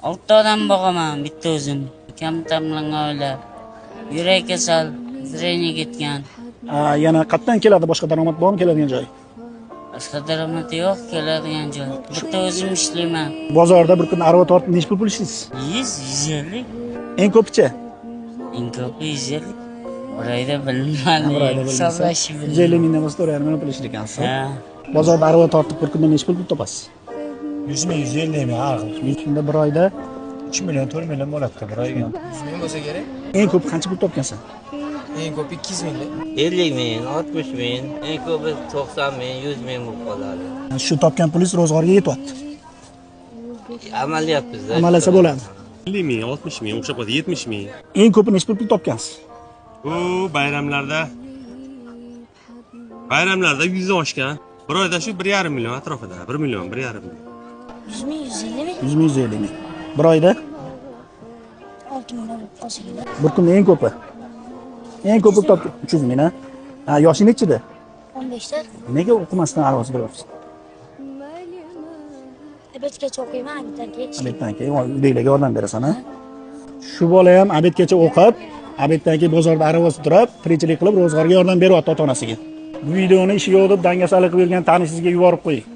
Olti odam boqaman, bitta o'zim. Kam ta'minlangan oila. Yurak kasal, зрение ketgan. Yana qayerdan keladi, boshqa daromad bormi keladigan joy? Boshqa daromadi yo'q, keladigan joy. Bitta o'zim ishlayman. Bozorda bir kun arava tortib necha pul ishlaysiz? 100, 150. Eng ko'pichi? Eng ko'pi 150. Bir oyda bilmadim. Bir oyda bilmaysan. Hisoblashni 150 mingdan bo'lsa 4,5 million pul ishlar ekansiz. Ha. Bozorda arava tortib bir kunda necha pul topasiz? 100 ming, 150 ming har xil. Shunda bir oyda 3 million, 4 million bo'ladi bir oyga. 100 ming bo'lsa kerak. Eng ko'p qancha pul topgansan? Eng ko'pi 200 mingda. 50 ming, 60 ming, eng ko'pi 90 ming, 100 ming bo'lib qoladi. Shu topgan pulingiz ro'zg'orga yetyapti. Amalyapmiz. Amallasa bo'ladi. 50 ming, 60 ming, o'xshab qolsa 70 ming. Eng ko'pi necha pul topgansiz? Bu bayramlarda 100 dan oshgan. Bir oyda shu 1,5 million atrofida, 1 million, 1,5 million. 100 ming, 150 ming. 100 ming, 150 ming. Bir oyda 6 million bo'lib qolsa kerak. Bir kunda eng ko'pi. Eng ko'pi topgan 300 ming, ha? Ha, yoshing nechida? 15 ta. Nega o'qimasdan arava sudrayapsan? Обед gacha o'qiyman, обед dan keyin ishlayman. Обед dan keyin uydagilarga yordam berasan, ha? Shu bola ham обед gacha o'qib, обед dan keyin bozorda arava sudrab, tirikchilik qilib ro'zg'orga yordam beryapti ota-onasiga. Bu videoni ishi yo'q deb dangasalik qilib yurgan tanishingizga yuborib qo'ying.